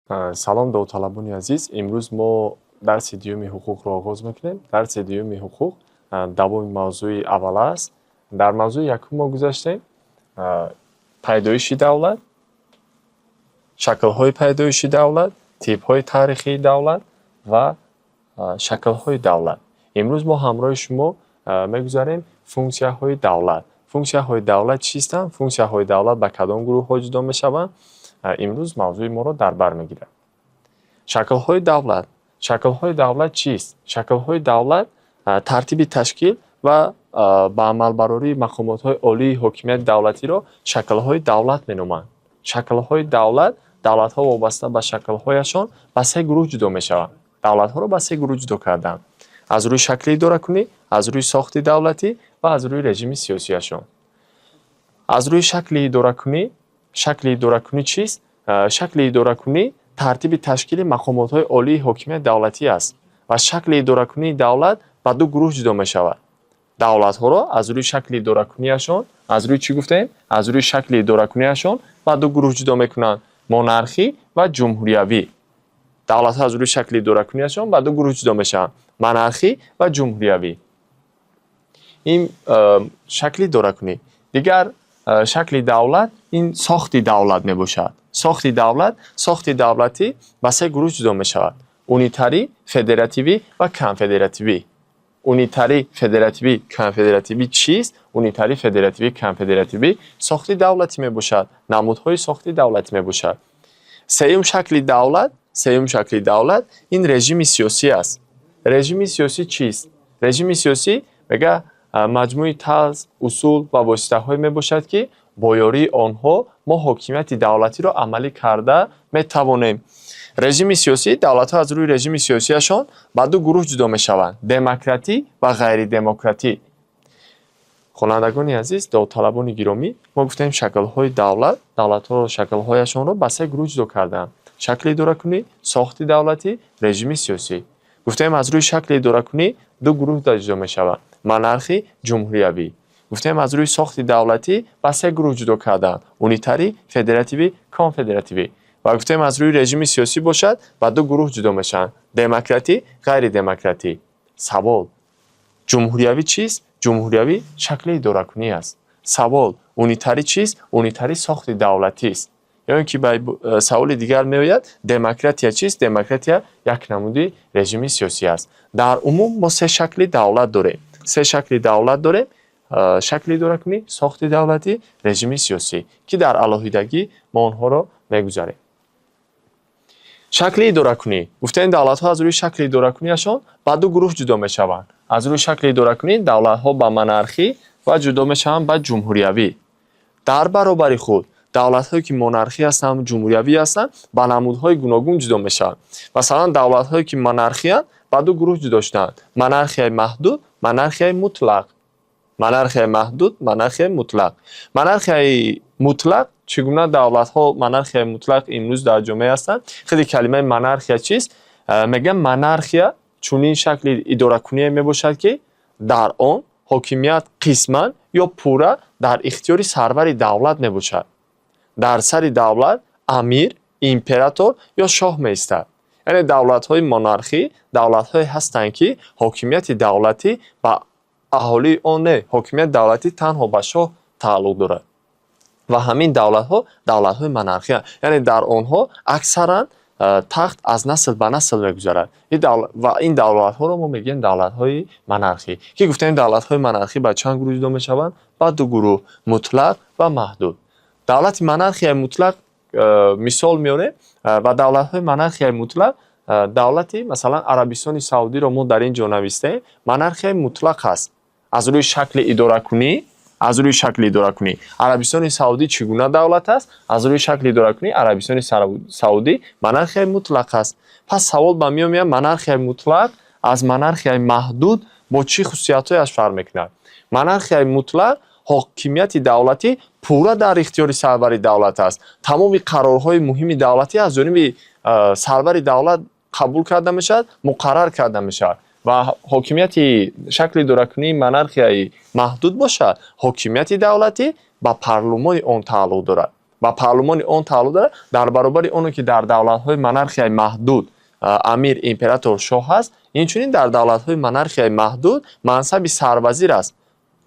Салом, довталабони азиз! Имрӯз мо дарси дуюми ҳуқуқро оғоз мекунем. Дарси дуюми ҳуқуқ давоми мавзӯи аввала аст. Дар мавзӯи якум мо гузаштем пайдоиши давлат, шаклҳои пайдоиши давлат, типҳои таърихии давлат ва шаклҳои давлат. Имрӯз мо ҳамроҳи шумо мегузарем функсияҳои давлат. Функсияҳои давлат чистанд? Функсияҳои давлат ба кадом гурӯҳҳо ҷудо мешаванд? Имрӯз мавзӯи моро дар бар мегирад. Шаклҳои давлат. Шаклҳои давлат чист? Шаклҳои давлат тартиби ташкил ва ба амалбарории мақомотҳои олии ҳокимияти давлатиро шаклҳои давлат меноманд. Шаклҳои давлат. Давлатҳо вобаста ба шаклҳояшон ба се гурӯҳ ҷудо мешаванд. Давлатҳоро ба се гурӯҳ ҷудо карданд: аз рӯи шакли идоракунӣ, аз рӯи сохти давлатӣ ва аз рӯи режими сиёсияшон. Аз рӯи шакли идоракунӣ. Шакли идоракунӣ чист? Шакли идоракунӣ тартиби ташкили мақомотҳои олии ҳокимияти давлатӣ аст ва шакли идоракунии давлат ба ду гурӯҳ ҷудо мешавад. Давлатҳоро аз рӯи шакли идоракунияшон, аз рӯи чӣ гуфтем? Аз рӯи шакли идоракунияшон ба ду гурӯҳ ҷудо мекунанд: монархӣ ва ҷумҳуриявӣ. Давлатҳо аз рӯи шакли идоракунияшон ба ду гурӯҳ ҷудо мешаванд: монархӣ ва ҷумҳуриявӣ. Ин шакли идоракунӣ. Дигар шакли давлат ин сохти давлат мебошад. Сохти давлат. Сохти давлатӣ ба се гурӯҳ ҷудо мешавад: унитарӣ, федеративӣ ва конфедеративӣ. Унитарӣ, федеративӣ, конфедеративӣ чист? Унитарӣ, федеративӣ, конфедеративӣ сохти давлатӣ мебошад, намудҳои сохти давлатӣ мебошад. Сеюм шакли давлат, сеюм шакли давлат ин режими сиёсӣ аст. Режими сиёсӣ чист? Режими сиёсӣ, мега, маҷмӯи тарз, усул ва воситаҳое мебошад, ки бо ёрии онҳо мо ҳокимияти давлатиро амалӣ карда метавонем. Режими сиёсӣ. Давлатҳо аз рӯи режими сиёсияшон ба ду гурӯҳ ҷудо мешаванд: демократӣ ва ғайридемократӣ. Хонандагони азиз, довталабони гиромӣ, мо гуфтем, шаклҳои давлат, давлатҳоро, шаклҳояшонро ба се гурӯҳ ҷудо кардаанд: шакли идоракунӣ, сохти давлатӣ, режими сиёсӣ. Гуфтем, аз рӯи шакли идоракунӣ ду гурӯҳ ҷудо мешаванд: монархӣ, ҷумҳуриявӣ. Гуфтем, аз рӯи сохти давлатӣ ба се гурӯҳ ҷудо кардаанд: унитарӣ, федеративӣ, конфедеративӣ. Ва гуфтем, аз рӯи режими сиёсӣ бошад, ба ду гурӯҳ ҷудо мешаванд: демократӣ, ғайридемократӣ. Савол: ҷумҳуриявӣ чист? Ҷумҳуриявӣ шакли идоракунӣ аст. Савол: унитарӣ чист? Унитарӣ сохти давлатист. Ё ин ки ба саволи дигар меояд: демократия чист? Демократия як намуди режими сиёсӣ аст. Дар умум мо се шакли давлат дорем, се шакли давлат дорем: шакли идоракунӣ, сохти давлатӣ, режими сиёсӣ, ки дар алоҳидагӣ мо онҳоро мегузарем. Шакли идоракунӣ. Гуфтем, давлатҳо аз рӯи шакли идоракунияшон ба ду гурӯҳ ҷудо мешаванд. Аз рӯи шакли идоракунӣ давлатҳо ба монархӣ ва ҷудо мешаванд ба ҷумҳуриявӣ. Дар баробари худ давлатҳое, ки монархӣ ҳастанд, ҷумҳуриявӣ ҳастанд, ба намудҳои гуногун ҷудо мешаванд. Масалан, давлатҳое, ки монархиянд, ба ду гурӯҳ ҷудо шудаанд: монархияи маҳдуд, монархияи мутлақ. Монархияи маҳдуд, монархияи мутлақ. Монархияи мутлақ чӣ гуна давлатҳо монархияи мутлақ имрӯз дар ҷомеа ҳастанд? Худи калимаи монархия чист? Мегӯям, монархия чунин шакли идоракуние мебошад, ки дар он ҳокимият қисман ё пурра дар ихтиёри сарвари давлат мебошад. Дар сари давлат амир, император ё шоҳ меистад. Яъне давлатҳои монархӣ давлатҳое ҳастанд, ки ҳокимияти давлатӣ ба аҳолии он не, ҳокимияти давлатӣ танҳо ба шоҳ тааллуқ дорад ва ҳамин давлатҳо давлатҳои монархиянд. Яъне дар онҳо аксаран тахт аз насл ба насл мегузарад ва ин давлатҳоро мо мегӯем давлатҳои монархӣ. Ки гуфтем, давлатҳои монархӣ ба чанд гурӯҳ ҷудо мешаванд? Ба ду гурӯҳ: мутлақ ва маҳдуд. Давлати монархияи мутлақ мисол меорем ва давлатҳои монархияи мутлақ, давлати, масалан, Арабистони Саудиро мо дар ин ҷо навистаем, монархияи мутлақ аст аз рӯи шакли идоракунӣ. Аз рӯи шакли идоракунӣ Арабистони Саудӣ чӣ гуна давлат аст? Аз рӯи шакли идоракунӣ Арабистони Саудӣ монархияи мутлақ аст. Пас савол ба миён меояд: монархияи мутлақ аз монархияи маҳдуд бо чӣ хусусиятҳояш фарқ мекунад? Монархияи мутлақ ҳокимияти давлатӣ пурра дар ихтиёри сарвари давлат аст. Тамоми қарорҳои муҳими давлатӣ аз ҷониби сарвари давлат қабул карда мешавад, муқаррар карда мешавад. Ва ҳокимияти шакли идоракунии монархияи маҳдуд бошад, ҳокимияти давлатӣ ба парлумони он тааллуқ дорад. Ба парлумони он тааллуқ дорад. Дар баробари оне ки дар давлатҳои монархияи маҳдуд амир, император, шоҳ ҳаст, инчунин дар давлатҳои монархияи маҳдуд мансаби сарвазир аст.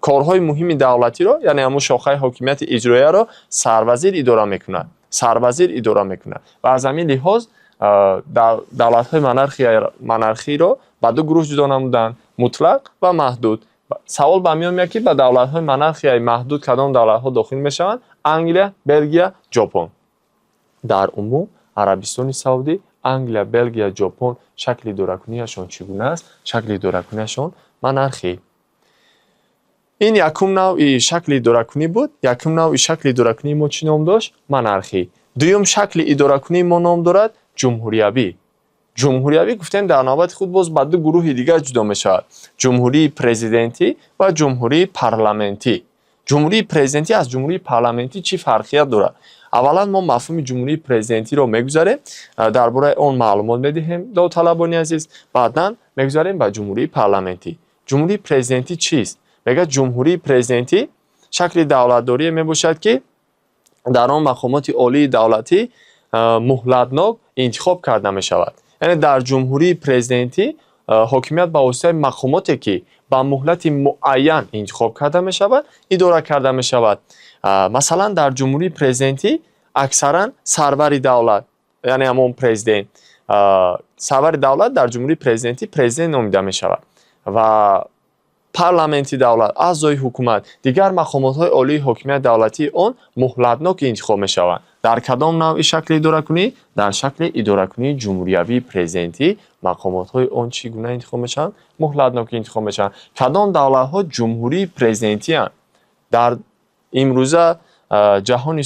Корҳои муҳими давлатиро, яъне ҳамун шохаи ҳокимияти иҷроияро сарвазир идора мекунад, сарвазир идора мекунад. Ва аз ҳамин лиҳоз давлатҳои монархиро ба ду гурӯҳ ҷудо намуданд: мутлақ ва маҳдуд. Савол ба миён меояд, ки ба давлатҳои монархияи маҳдуд кадом давлатҳо дохил мешаванд? Англия, Белгия, Ҷопон. Дар умум Арабистони Саудӣ, Англия, Белгия, Ҷопон шакли идоракунияшон чӣ гуна аст? Шакли идоракунияшон монархӣ. Ин якум навъи шакли идоракунӣ буд. Якум навъи шакли идоракунии мо чӣ ном дошт? Монархӣ. Дуюм шакли идоракунии мо ном дорад ҷумҳуриявӣ. Ҷумҳуриявӣ гуфтем, дар навбати худ боз ба ду гурӯҳи дигар ҷудо мешавад: ҷумҳурии президентӣ ва ҷумҳурии парламентӣ. Ҷумҳурии президентӣ аз ҷумҳурии парламентӣ чӣ фарқият дорад? Аввалан мо мафҳуми ҷумҳурии президентиро мегузарем, дар бораи он маълумот медиҳем, довталабони азиз, баъдан мегузарем ба ҷумҳурии парламентӣ. Ҷумҳурии президентӣ чист? Мегӯяд, ҷумҳурии президентӣ шакли давлатдорие мебошад, ки дар он мақомоти олии давлатӣ муҳлатнок интихоб карда мешавад. Яъне дар ҷумҳурии президентӣ ҳокимият ба воситаи мақомоте, ки ба муҳлати муайян интихоб карда мешавад, идора карда мешавад. Масалан, дар ҷумҳурии президентӣ аксаран сарвари давлат, яъне ҳамон президент, сарвари давлат дар ҷумҳурии президентӣ президент номида мешавад ва парламенти давлат, аъзои ҳукумат, дигар мақомотҳои олии ҳокимияти давлатии он муҳлатнок интихоб мешаванд. Дар кадом навъи шакли идоракунӣ? Дар шакли идоракунии ҷумҳуриявии президентӣ мақомотҳои он чӣ гуна интихоб мешаванд? Муҳлатнок интихоб мешаванд. Кадом давлатҳо ҷумҳурии президентианд? Дар имрӯза ҷаҳони,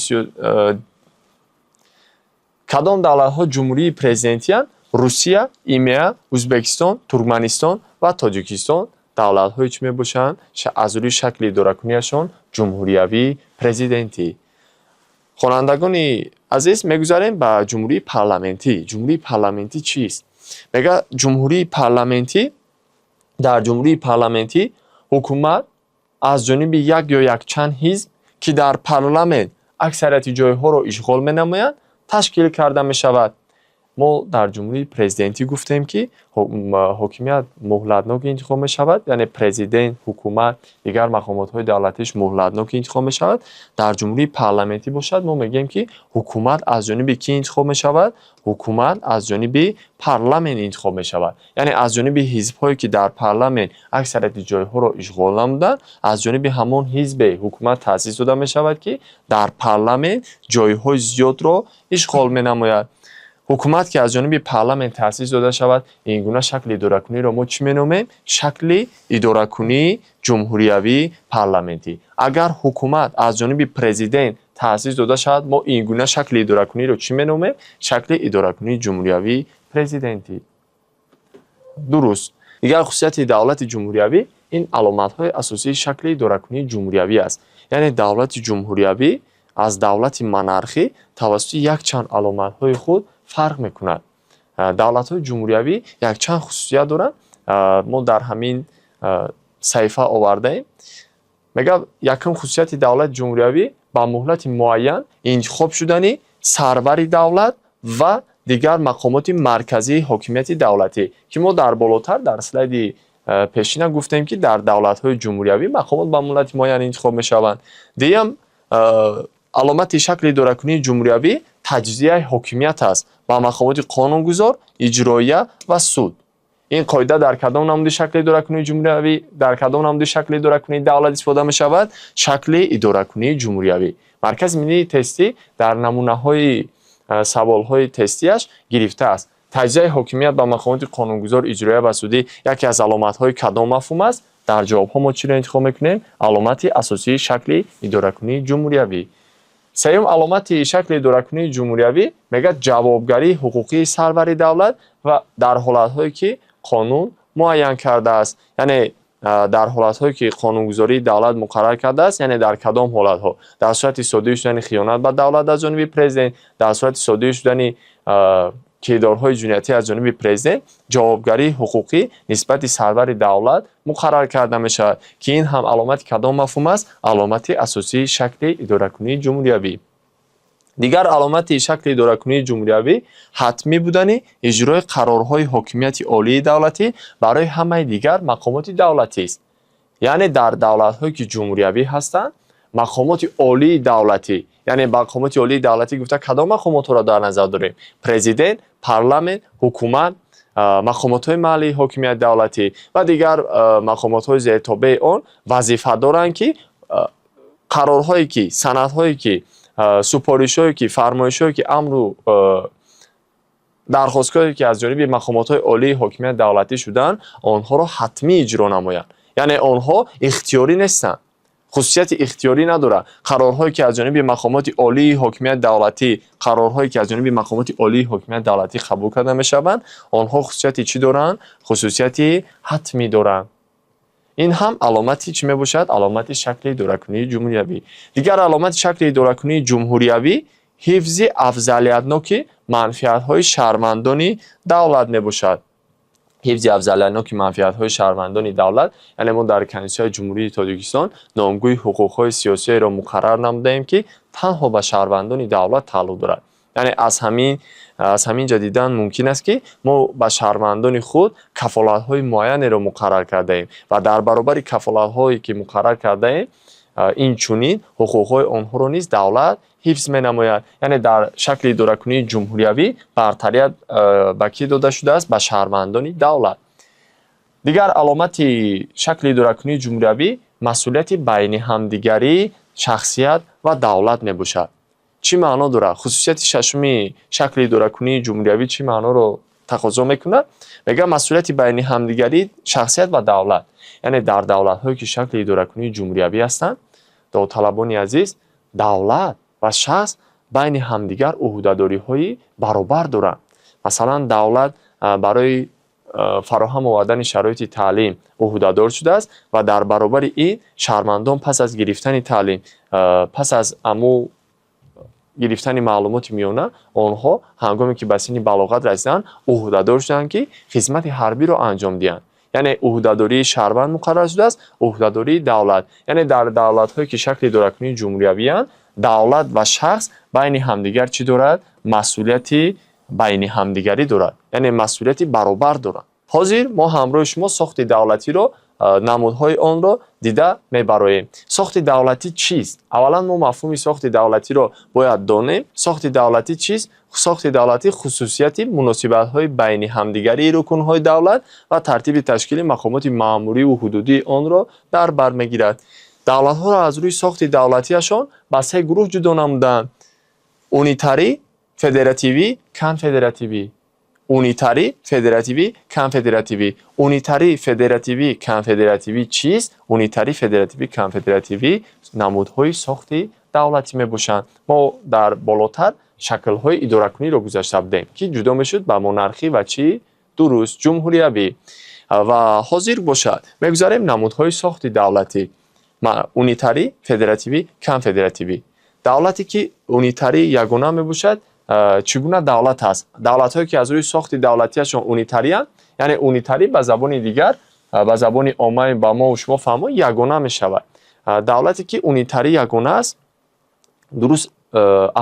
кадом давлатҳо ҷумҳурии президентианд? Русия, ИМЕА, Ӯзбекистон, Туркманистон ва Тоҷикистон давлатҳое чӣ мебошанд? Аз рӯи шакли идоракунияшон ҷумҳуриявии президентӣ. Хонандагони азиз, мегузарем ба ҷумҳурии парламентӣ. Ҷумҳурии парламентӣ чист? Мегӯяд, ҷумҳурии парламентӣ, дар ҷумҳурии парламентӣ ҳукумат аз ҷониби як ё якчанд ҳизб, ки дар парламент аксарияти ҷойҳоро ишғол менамоянд, ташкил карда мешавад. Мо дар ҷумҳурии президентӣ гуфтем, ки ҳокимият муҳлатнок интихоб мешавад, яъне президент, ҳукумат, дигар мақомотҳои давлатиш муҳлатнок интихоб мешавад. Дар ҷумҳурии парламентӣ бошад, мо мегӯем, ки ҳукумат аз ҷониби кӣ интихоб мешавад? Ҳукумат аз ҷониби парламент интихоб мешавад, яъне аз ҷониби ҳизбҳое, ки дар парламент аксарияти ҷойҳоро ишғол намуданд. Аз ҷониби ҳамон ҳизбе ҳукумат таъсис дода мешавад, ки дар парламент ҷойҳои зиёдро ишғол менамояд. Ҳукумат, ки аз ҷониби парламент таъсис дода шавад, ин гуна шакли идоракуниро мо чӣ меномем? Шакли идоракунии ҷумҳуриявии парламентӣ. Агар ҳукумат аз ҷониби президент таъсис дода шавад, мо ин гуна шакли идоракуниро чӣ меномем? Шакли идоракунии ҷумҳуриявии президентӣ. Дуруст. Дигар хусусияти давлати ҷумҳуриявӣ ин аломатҳои асосии шакли идоракунии ҷумҳуриявӣ аст. Яъне давлати ҷумҳуриявӣ аз давлати монархӣ тавассути якчанд аломатҳои худ фарқ мекунад. Давлатҳои ҷумҳуриявӣ якчанд хусусият доранд, мо дар ҳамин саҳифа овардаем. Мегӯяд, якум хусусияти давлати ҷумҳуриявӣ ба муҳлати муайян интихоб шудани сарвари давлат ва дигар мақомоти марказии ҳокимияти давлатӣ, ки мо дар болотар дар слайди пешина гуфтем, ки дар давлатҳои ҷумҳуриявӣ мақомот ба муҳлати муайян интихоб мешаванд. Дуюм аломати шакли идоракунии ҷумҳуриявӣ таҷзияи ҳокимият аст ба мақомоти қонунгузор, иҷроия ва суд. Ин қоида дар кадом намуди шакли идоракунии ҷумҳуриявӣ, дар кадом намуди шакли идоракунии давлат истифода мешавад? Шакли идоракунии ҷумҳуриявӣ. Маркази миллии тестӣ дар намунаҳои саволҳои тестиаш гирифтааст. Таҷзияи ҳокимият ба мақомоти қонунгузор, иҷроия ва судӣ яке аз аломатҳои кадом мафҳум аст? Дар ҷавобҳо мо чиро интихоб мекунем? Аломати асосии шакли идоракунии ҷумҳуриявӣ. Сеюм аломати шакли идоракунии ҷумҳуриявӣ, мегӯяд, ҷавобгарии ҳуқуқии сарвари давлат ва дар ҳолатҳое, ки қонун муайян кардааст, яъне дар ҳолатҳое, ки қонунгузории давлат муқаррар кардааст. Яъне дар кадом ҳолатҳо? Дар сурати содир шудани хиёнат ба давлат аз ҷониби президент, дар сурати содир шудани кирдорҳои ҷиноятӣ аз ҷониби президент ҷавобгарии ҳуқуқӣ нисбати сарвари давлат муқаррар карда мешавад, ки ин ҳам аломати кадом мафҳум аст? Аломати асосии шакли идоракунии ҷумҳуриявӣ. Дигар аломати шакли идоракунии ҷумҳуриявӣ ҳатмӣ будани иҷрои қарорҳои ҳокимияти олии давлатӣ барои ҳамаи дигар мақомоти давлатист. Яъне дар давлатҳое, ки ҷумҳуриявӣ ҳастанд, мақомоти олии давлатӣ, яъне мақомоти олии давлатӣ гуфта кадом мақомотҳоро дар назар дорем? Президент, парламент, ҳукумат, мақомотҳои маҳаллии ҳокимияти давлатӣ ва дигар мақомотҳои зертобеи он вазифа доранд, ки қарорҳое ки, санадҳое ки, супоришҳое ки, фармоишҳое ки, амру дархостҳое ки аз ҷониби мақомотҳои олии ҳокимияти давлатӣ шудаанд, онҳоро ҳатмӣ иҷро намоянд. Яъне онҳо ихтиёрӣ нестанд, хусусияти ихтиёрӣ надорад. Қарорҳое ки аз ҷониби мақомоти олии ҳокимияти давлатӣ, қарорҳое ки аз ҷониби мақомоти олии ҳокимияти давлатӣ қабул карда мешаванд, онҳо хусусияти чӣ доранд? Хусусияти ҳатмӣ доранд. Ин ҳам аломати чӣ мебошад? Аломати шакли идоракунии ҷумҳуриявӣ. Дигар аломати шакли идоракунии ҷумҳуриявӣ ҳифзи афзалиятноки манфиатҳои шаҳрвандони давлат мебошад. Ҳифзи афзалиятноки манфиатҳои шаҳрвандони давлат, яъне мо дар Конститутсияи Ҷумҳурии Тоҷикистон номгӯи ҳуқуқҳои сиёсиеро муқаррар намудаем, ки танҳо ба шаҳрвандони давлат тааллуқ дорад. Яъне аз ҳамин ҷо дидан мумкин аст, ки мо ба шаҳрвандони худ кафолатҳои муайянеро муқаррар кардаем ва дар баробари кафолатҳое ки муқаррар кардаем, инчунин ҳуқуқҳои онҳоро низ давлат ҳифз менамояд. Яъне дар шакли идоракунии ҷумҳуриявӣ бартарият ба кӣ дода шудааст? Ба шаҳрвандони давлат. Дигар аломати шакли идоракунии ҷумҳуриявӣ масъулияти байни ҳамдигарии шахсият ва давлат мебошад. Чӣ маъно дорад? Хусусияти шашуми шакли идоракунии ҷумҳуриявӣ чӣ маъноро тақозо мекунад? Мегӯяд, масъулияти байни ҳамдигарии шахсият ва давлат. Яъне дар давлатҳое ки шакли идоракунии ҷумҳуриявӣ ҳастанд, довталабони азиз, давлат ва шахс байни ҳамдигар ӯҳдадориҳои баробар доранд. Масалан, давлат барои фароҳам овардани шароити таълим ӯҳдадор шудааст ва дар баробари ин шаҳрвандон пас аз гирифтани таълим, пас аз аму гирифтани маълумоти миёна, онҳо ҳангоме ки ба синни балоғат расиданд, ӯҳдадор шуданд, ки хизмати ҳарбиро анҷом диҳанд. Яъне ӯҳдадории шаҳрванд муқаррар шудааст, ӯҳдадории давлат. Яъне дар давлатҳое ки шакли идоракунии ҷумҳуриявиянд, давлат ва шахс байни ҳамдигар чӣ дорад? Масъулияти байни ҳамдигарӣ дорад, яъне масъулияти баробар дорад. Ҳозир мо ҳамроҳи шумо сохти давлатиро, намудҳои онро дида мебароем. Сохти давлатӣ чист? Аввалан мо мафҳуми сохти давлатиро бояд донем. Сохти давлатӣ чист? Сохти давлатӣ хусусияти муносибатҳои байни ҳамдигарии рукунҳои давлат ва тартиби ташкили мақомоти маъмуриву ҳудудии онро дар бар мегирад. Давлатҳоро аз рӯи сохти давлатиашон ба се гурӯҳ ҷудо намуданд: унитарӣ, федеративӣ, конфедеративӣ. Унитарӣ, федеративӣ, конфедеративӣ. Унитарӣ, федеративӣ, конфедеративӣ чист? Унитарӣ, федеративӣ, конфедеративӣ намудҳои сохти давлатӣ мебошанд. Мо дар болотар шаклҳои идоракуниро гузашта будем, ки ҷудо мешуд ба монархӣ ва чӣ? Дуруст, ҷумҳуриявӣ. Ва ҳозир бошад, мегузарем намудҳои сохти давлатӣ: унитарӣ, федеративӣ, конфедеративӣ. Давлате ки унитарӣ, ягона мебошад, чӣ гуна давлат аст? Давлатҳое ки аз рӯи сохти давлатиашон унитариянд, яъне унитарӣ ба забони дигар, ба забони оммаи ба мо шумо фаҳмо, ягона мешавад. Давлате ки унитарӣ, ягона аст, дуруст,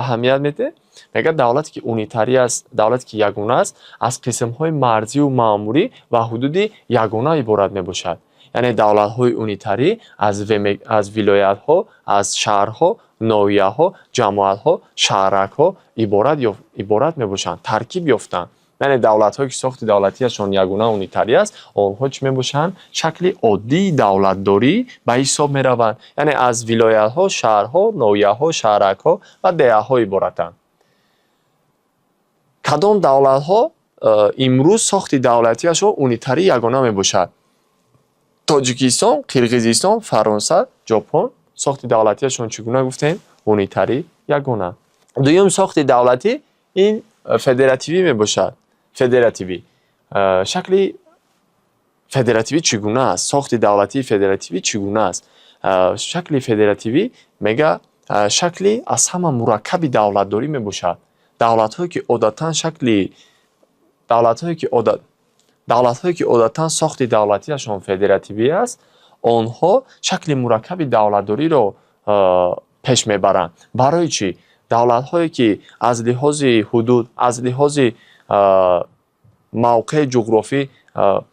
аҳамият медиҳед, мегӯяд, давлате ки унитарӣ аст, давлате ки ягона аст, аз қисмҳои марзию маъмурӣ ва ҳудуди ягона иборат мебошад. Яъне давлатҳои унитарӣ аз вилоятҳо, аз шаҳрҳо, ноҳияҳо, ҷамоатҳо, шаҳракҳо иборат мебошанд, таркиб ёфтаанд. Яъне давлатҳое ки сохти давлатиашон ягона, унитарӣ аст, онҳо чӣ мебошанд? Шакли оддии давлатдорӣ ба ҳисоб мераванд, яъне аз вилоятҳо, шаҳрҳо, ноҳияҳо, шаҳракҳо ва деҳаҳо иборатанд. Кадом давлатҳо имрӯз сохти давлатиашон унитарӣ, ягона мебошад? Тоҷикистон, Қирғизистон, Фаронса, Ҷопон. Сохти давлатиашон чӣ гуна гуфтем? Унитарӣ, ягона. Дуюм сохти давлатӣ ин федеративӣ мебошад. Федеративӣ, шакли федеративӣ чӣ гуна аст? Сохти давлатии федеративӣ чӣ гуна аст? Шакли федеративӣ, мега, шакли аз ҳама мураккаби давлатдорӣ мебошад. Давлатҳое ки одатан шакли давлатҳое ки одатан сохти давлатиашон федеративӣ аст, онҳо шакли мураккаби давлатдориро пеш мебаранд. Барои чӣ? Давлатҳое, ки аз лиҳози ҳудуд, аз лиҳози мавқеи ҷуғрофӣ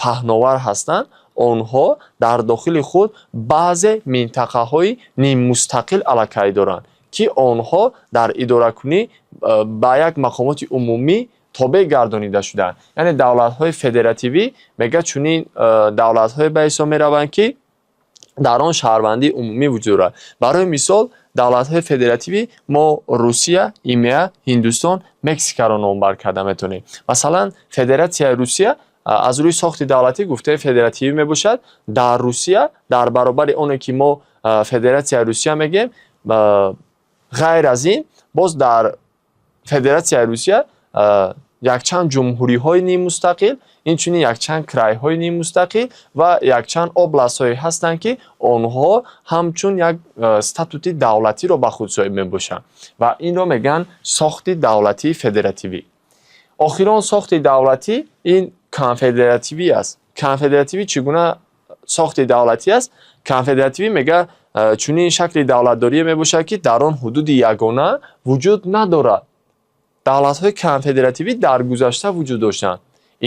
паҳновар ҳастанд, онҳо дар дохили худ баъзе минтақаҳои ниммустақил аллакай доранд, ки онҳо дар идоракунӣ ба як мақомоти умумӣ тобеъ гардонида шудаанд. Яъне давлатҳои федеративӣ, мегӯяд, чунин давлатҳое ба ҳисоб мераванд, ки дар он шаҳрвандии умумӣ вуҷуд дорад. Барои мисол, давлатҳои федеративӣ мо Русия, ИМЕА, Ҳиндустон, Мексикаро номбар карда метавонем. Масалан, Федератсияи Русия аз рӯи сохти давлатӣ гуфтаи федеративӣ мебошад. Дар Русия, дар баробари оне ки мо Федератсияи Русия мегӯем, ғайр аз ин боз дар Федератсияи Русия якчанд ҷумҳуриҳои ниммустақил, инчунин якчанд крайҳои ниммустақил ва якчанд областҳое ҳастанд, ки онҳо ҳамчун як статуси давлатиро ба худ соҳиб мебошанд, ва инро мегӯянд сохти давлатии федеративӣ. Охирон сохти давлатӣ ин конфедеративӣ аст. Конфедеративӣ чӣ гуна сохти давлатӣ аст? Конфедеративӣ, мегӯяд, чунин шакли давлатдорие мебошад, ки дар он ҳудуди ягона вуҷуд надорад. Давлатҳои конфедеративӣ дар гузашта вуҷуд доштанд.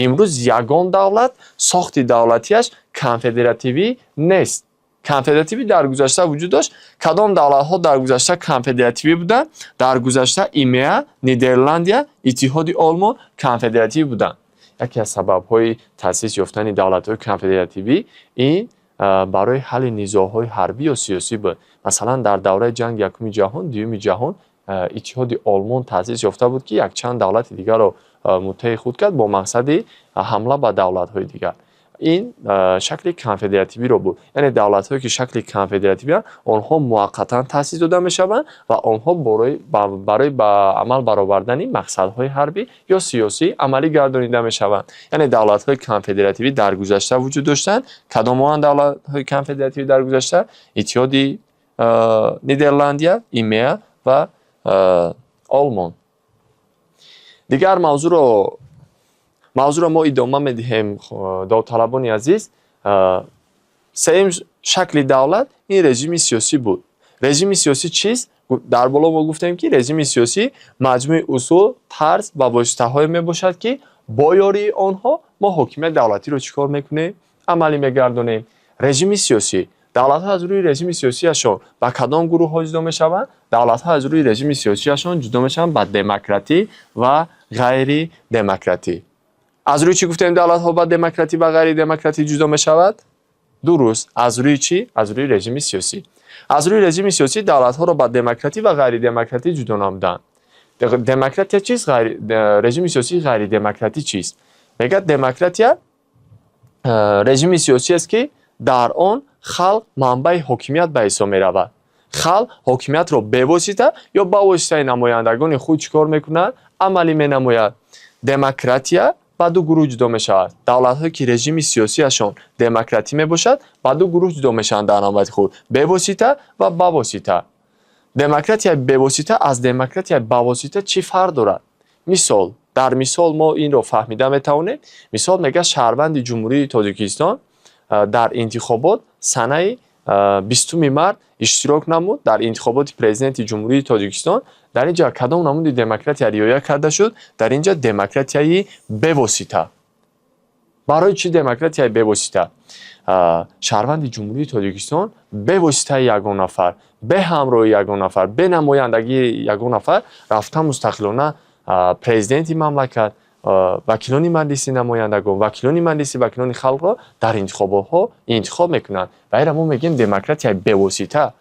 Имрӯз ягон давлат сохти давлатиаш конфедеративӣ нест. Конфедеративӣ дар гузашта вуҷуд дошт. Кадом давлатҳо дар гузашта конфедеративӣ буданд? Дар гузашта ИМЕА, Нидерландия, Иттиҳоди Олмон конфедеративӣ буданд. Яке аз сабабҳои таъсис ёфтани давлатҳои конфедеративӣ ин барои ҳалли низоъҳои ҳарбӣ ё сиёсӣ буд. Масалан, дар давраи ҷанги Якуми ҷаҳон, Дуюми ҷаҳон Иттиҳоди Олмон таъсис ёфта буд, ки якчанд давлати дигарро муттаҳиди худ кард бо мақсади ҳамла ба давлатҳои дигар. Ин шакли конфедеративиро буд. Яъне давлатҳое, ки шакли конфедеративианд, онҳо муваққатан таъсис дода мешаванд ва онҳо барои ба амал баровардани мақсадҳои ҳарбӣ ё сиёсӣ амалӣ гардонида мешаванд. Яъне давлатҳои конфедеративӣ дар гузашта вуҷуд доштанд. Кадомоанд давлатҳои конфедеративӣ дар гузашта? Иттиҳоди Нидерландия, ИМЕА ва Олмон. Дигар мавзӯъро мо идома медиҳем, довталабони азиз. Сеюм шакли давлат ин режими сиёсӣ буд. Режими сиёсӣ чист? Дар боло мо гуфтем, ки режими сиёсӣ маҷмӯи усул, тарз ва воситаҳое мебошад, ки бо ёрии онҳо мо ҳокимияти давлатиро чӣ кор мекунем? Амалӣ мегардонем. Режими сиёсӣ: давлатҳо аз рӯи режими сиёсиашон ба кадом гурӯҳҳо ҷудо мешаванд? Давлатҳо аз рӯи режими сиёсиашон ҷудо мешаванд ба демократӣ ва ғайридемократӣ. Аз рӯи чӣ гуфтем давлатҳо ба демократӣ ва ғайридемократӣ ҷудо мешавад? Дуруст, аз рӯи чӣ? Аз рӯи режими сиёсӣ. Аз рӯи режими сиёсӣ давлатҳоро ба демократӣ ва ғайридемократӣ ҷудо намуданд. Демократия чист? Режими сиёсии ғайридемократӣ чист? Мегӯяд, демократия режими сиёсӣ аст, ки дар он халқ манбаи ҳокимият ба ҳисоб меравад. Халқ ҳокимиятро бевосита ё ба воситаи намояндагони худ чӣ кор мекунад? Амалӣ менамояд. Демократия ба ду гурӯҳ ҷудо мешавад. Давлатҳое, ки режими сиёсиашон демократӣ мебошад, ба ду гурӯҳ ҷудо мешаванд дар навбати худ: бевосита ва бавосита. Демократияи бевосита аз демократияи бавосита чӣ фарқ дорад? Мисол, дар мисол мо инро фаҳмида метавонем. Мисол, мегӯяд, шаҳрванди Ҷумҳурии Тоҷикистон дар интихобот санаи 20 март иштирок намуд дар интихоботи президенти Ҷумҳурии Тоҷикистон. Дар ин ҷо кадом намуди демократия риоя карда шуд? Дар ин ҷо демократияи бевосита. Барои чӣ демократияи бевосита? Шаҳрванди Ҷумҳурии Тоҷикистон бевоситаи ягон нафар, бе ҳамроҳии ягон нафар, бе намояндагии ягон нафар рафта, мустақилона президенти мамлакат, вакилони Маҷлиси намояндагон, вакилони Маҷлиси вакилони халқро дар интихоботҳо интихоб мекунанд ва инро мо мегӯем демократияи бевосита.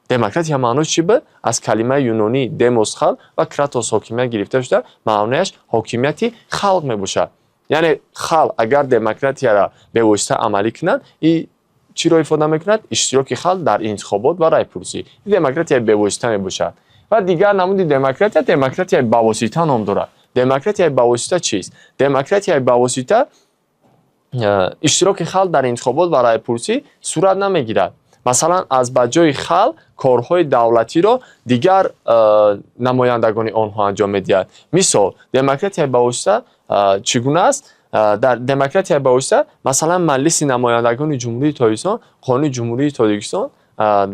Демократия маънош чӣ буд? Аз калимаи юнонӣ демос халқ ва кратос ҳокимият гирифта шуда, маънояш ҳокимияти халқ мебошад. Яъне халқ агар демократияро бевосита амалӣ кунад, и чиро ифода мекунад? Иштироки халқ дар интихобот ва райпурсӣ. Демократияи бевосита мебошад. Ва дигар намуди демократия демократияи бавосита ном дорад. Демократияи бавосита чист? Демократияи бавосита иштироки халқ дар интихобот ва райпурсӣ сурат намегирад. Масалан, аз ба ҷои халқ корҳои давлатиро дигар намояндагони онҳо анҷом медиҳад. Мисол, демократияи бавосита чӣ гуна аст? Дар демократияи бавосита, масалан, Маҷлиси намояндагони Ҷумҳурии Тоҷикистон қонуни Ҷумҳурии Тоҷикистон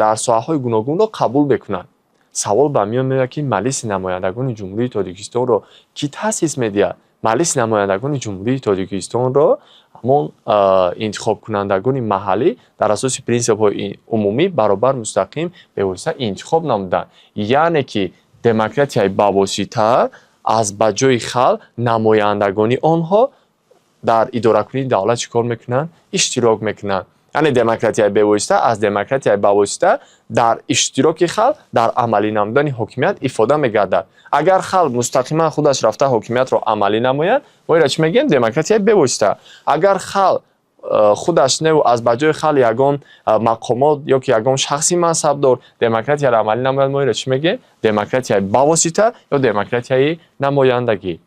дар соҳаҳои гуногунро қабул мекунад. Савол ба миён меояд, ки Маҷлиси намояндагони Ҷумҳурии Тоҷикистонро кӣ таъсис медиҳад? Маҷлиси намояндагони Ҷумҳурии Тоҷикистонро ҳамон интихобкунандагони маҳаллӣ дар асоси принсипҳои умумӣ, баробар, мустақим, бевосита интихоб намуданд. Яъне ки демократияи бавосита аз ба ҷои халқ намояндагони онҳо дар идоракунии давлат чӣ кор мекунанд? Иштирок мекунанд. Яъне демократияи бевосита аз демократияи бавосита дар иштироки халқ дар амалӣ намудани ҳокимият ифода мегардад. Агар халқ мустақиман худаш рафта ҳокимиятро амалӣ намояд, мо инро чӣ мегӯем? Демократияи бевосита. Агар халқ худаш неву аз ба ҷои халқ ягон мақомот ё ки ягон шахси мансабдор демократияро амалӣ намояд, мо инро чӣ мегӯем? Демократияи бавосита ё демократияи намояндагӣ.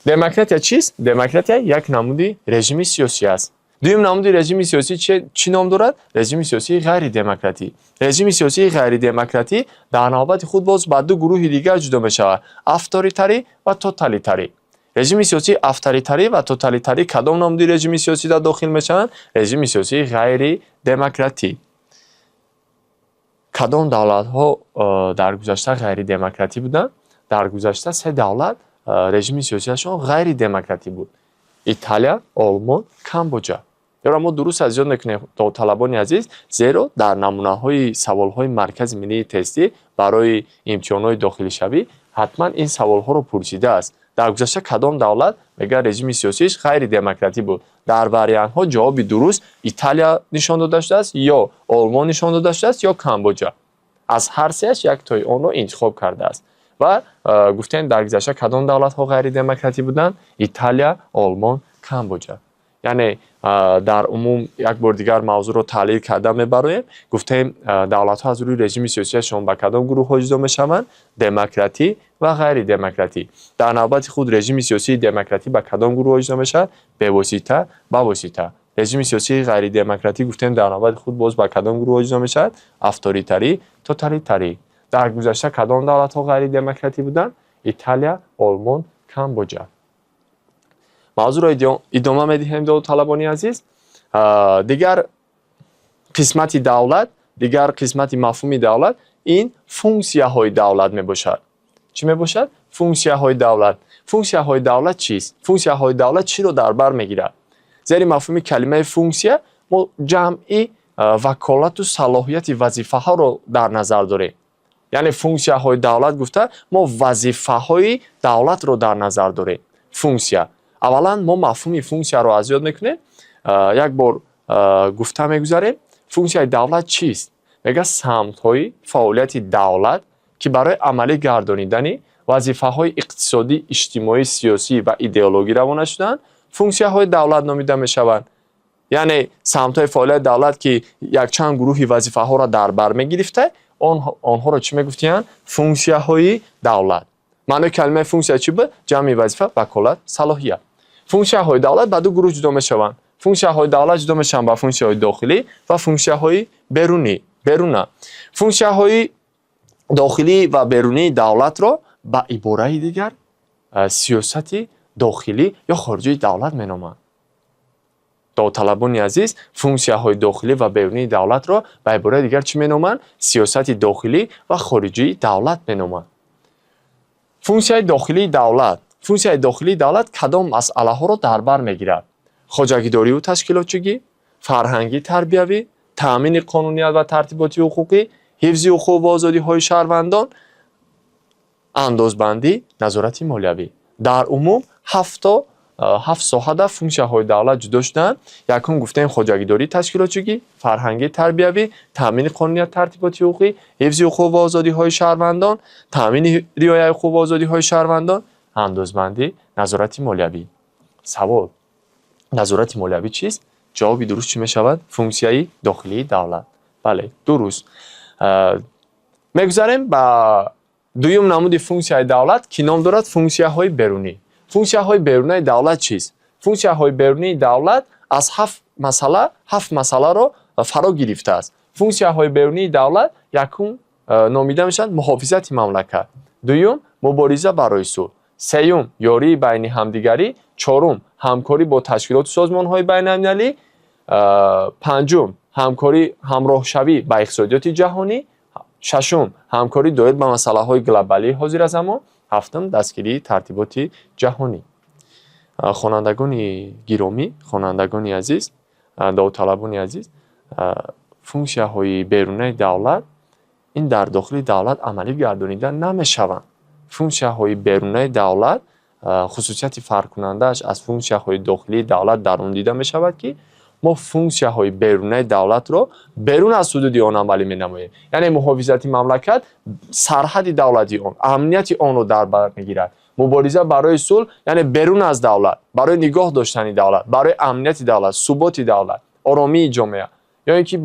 Демократия чист? Демократия як намуди режими сиёсӣ аст. Дуюм намуди режими сиёсӣ чӣ ном дорад? Режими сиёсии ғайридемократӣ. Режими сиёсии ғайридемократӣ дар навбати худ боз ба ду гурӯҳи дигар ҷудо мешавад: авторитарӣ ва тоталитарӣ. Режими сиёсии авторитарӣ ва тоталитарӣ кадом намуди режими сиёсида дохил мешаванд? Режими сиёсии ғайридемократӣ. Кадом давлатҳо дар гузашта ғайридемократӣ буданд? Дар гузашта се давлат режими сиёсиашон ғайридемократӣ буд: Италия, Олмон, Камбоҷа. Ёро мо дуруст аз ёд мекунем, талабони азиз, зеро дар намунаҳои саволҳои Маркази миллии тестӣ барои имтиҳонҳои дохилишавӣ ҳатман ин саволҳоро пурсидааст. Дар гузашта кадом давлат, мегӯяд, режими сиёсиаш ғайридемократӣ буд? Дар вариантҳо ҷавоби дуруст Италия нишон дода шудааст, ё Олмон нишон дода шудааст, ё Камбоҷа. Аз ҳар сеаш яктои онро интихоб кардааст. Ва гуфтем, дар гузашта кадом давлатҳо ғайридемократӣ буданд? Италия, Олмон, Камбоҷа. Яъне дар умум як бори дигар мавзӯъро таҳлил карда мебароем. Гуфтем, давлатҳо аз рӯи режими сиёсиашон ба кадом гурӯҳҳо ҷудо мешаванд? Демократӣ ва ғайридемократӣ. Дар навбати худ режими сиёсии демократӣ ба кадом гурӯҳҳо ҷудо мешавад? Бевосита, бавосита. Режими сиёсии ғайридемократӣ, гуфтем, дар навбати худ боз ба кадом гурӯҳҳо ҷудо мешавад? Авторитарӣ, тоталитарӣ. Дар гузашта кадом давлатҳо ғайридемократӣ буданд? Италия, Олмон, Камбоҷа. Мавзӯъро идома медиҳем, талабони азиз. Дигар қисмати давлат, дигар қисмати мафҳуми давлат ин функсияҳои давлат мебошад. Чӣ мебошад функсияҳои давлат? Функсияҳои давлат чист? Функсияҳои давлат чиро дар бар мегирад? Зери мафҳуми калимаи функсия мо ҷамъи ваколату салоҳияти вазифаҳоро дар назар дорем. Яъне функсияҳои давлат гуфта, мо вазифаҳои давлатро дар назар дорем. Функсия, аввалан мо мафҳуми функсияро аз ёд мекунем, як бор гуфта мегузарем. Функсияи давлат чист? Мегӯяд, самтҳои фаъолияти давлат, ки барои амалӣ гардонидани вазифаҳои иқтисодӣ, иҷтимоӣ, сиёсӣ ва идеологӣ равона шудаанд, функсияҳои давлат номида мешаванд. Яъне самтҳои фаъолияти давлат, ки якчанд гурӯҳи вазифаҳоро дар бар мегирифта, онҳоро чӣ мегуфтиянд? Функсияҳои давлат. Маънои калимаи функсия чӣ буд? Ҷамъи вазифа, ваколат, салоҳият. Функсияҳои давлат ба ду гурӯҳ ҷудо мешаванд. Функсияҳои давлат ҷудо мешаванд ба функсияҳои дохилӣ ва функсияҳои берунӣ, беруна. Функсияҳои дохилӣ ва берунии давлатро ба ибораи дигар сиёсати дохилӣ ё хориҷии давлат меноманд. Довталабони азиз, функсияҳои дохилӣ ва берунии давлатро ба ибораи дигар чӣ меноманд? Сиёсати дохилӣ ва хориҷии давлат меноманд. Функсияи дохилии давлат. Функсияи дохилии давлат кадом масъалаҳоро дар бар мегирад? Хоҷагидорию ташкилотчигӣ, фарҳангӣ тарбиявӣ, таъмини қонуният ва тартиботи ҳуқуқӣ, ҳифзи ҳуқуқ ва озодиҳои шаҳрвандон, андозбандӣ, назорати молиявӣ. Дар умум ҳафто, ҳафт соҳада функсияҳои давлат ҷудо шудаанд. Якум, гуфтем, хоҷагидорӣ, ташкилотчигӣ, фарҳангӣ тарбиявӣ, таъмини қонуният, тартиботи ҳуқуқӣ, ҳифзи ҳуқуқ ва озодиҳои шаҳрвандон, таъмини риояи ҳуқуқ ва озодиҳои шаҳрвандон, андозбандӣ, назорати молиявӣ. Савол: назорати молиявӣ чист? Ҷавоби дуруст чӣ мешавад? Функсияи дохилии давлат. Бале, дуруст. Мегузарем ба дуюм намуди функсияи давлат, ки ном дорад функсияҳои берунӣ. Функсияҳои берунаи давлат чист? Функсияҳои берунии давлат аз ҳафт масъала, ҳафт масъаларо фаро гирифтааст. Функсияҳои берунии давлат якум номида мешавад муҳофизати мамлакат, дуюм мубориза барои сулҳ, сеюм ёрии байни ҳамдигарӣ, чорум ҳамкорӣ бо ташкилоту созмонҳои байналмилалӣ, панҷум ҳамкорӣ, ҳамроҳшавӣ ба иқтисодиёти ҷаҳонӣ. Шашум, ҳамкорӣ доир ба масъалаҳои глобалии ҳозиразамон. Ҳафтум, дастгирии тартиботи ҷаҳонӣ. Хонандагони гиромӣ, хонандагони азиз, довталабони азиз, функсияҳои берунаи давлат ин дар дохили давлат амалӣ гардонида намешаванд. Функсияҳои берунаи давлат хусусияти фарқкунандааш аз функсияҳои дохилии давлат дар он дида мешавад, ки мо функсияҳои берунаи давлатро берун аз ҳудуди он амалӣ менамоем. Яъне муҳофизати мамлакат сарҳади давлатии он, амнияти онро дар бар мегирад. Мубориза барои сулҳ, яъне берун аз давлат, барои нигоҳ доштани давлат, барои амнияти давлат, суботи давлат, оромии ҷомеа ё ин ки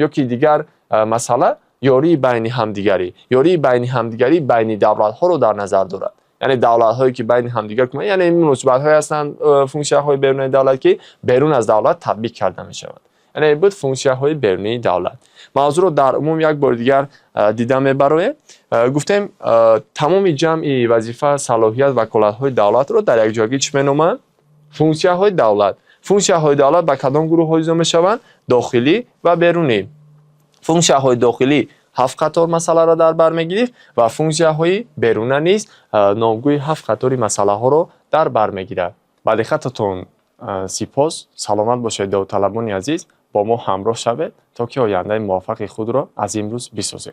ё ки дигар масъала, ёрии байни ҳамдигарӣ, ёрии байни ҳамдигарӣ байни давлатҳоро дар назар дорад. Яъне давлатҳое ки байни ҳамдигар, яъне ин муносибатҳое ҳастанд, функсияҳои берунаи давлат, ки берун аз давлат татбиқ карда мешаванд. Яъне ин буд функсияҳои берунии давлат. Мавзӯъро дар умум як бори дигар дида мебароем. Гуфтем, тамоми ҷамъи вазифа, салоҳият, ваколатҳои давлатро дар якҷоягӣ чӣ меноманд? Функсияҳои давлат. Функсияҳои давлат ба кадом гурӯҳҳо ҷудо мешаванд? Дохилӣ ва берунӣ. Функсияҳои дохилӣ ҳафт қатор масъаларо дар бар мегирифт ва функсияҳои беруна низ номгӯи ҳафт қатори масъалаҳоро дар бар мегирад. Ба диққататон сипос, саломат бошед, довталабони азиз, бо мо ҳамроҳ шавед, то ки ояндаи муваффақи худро аз имрӯз бисозед.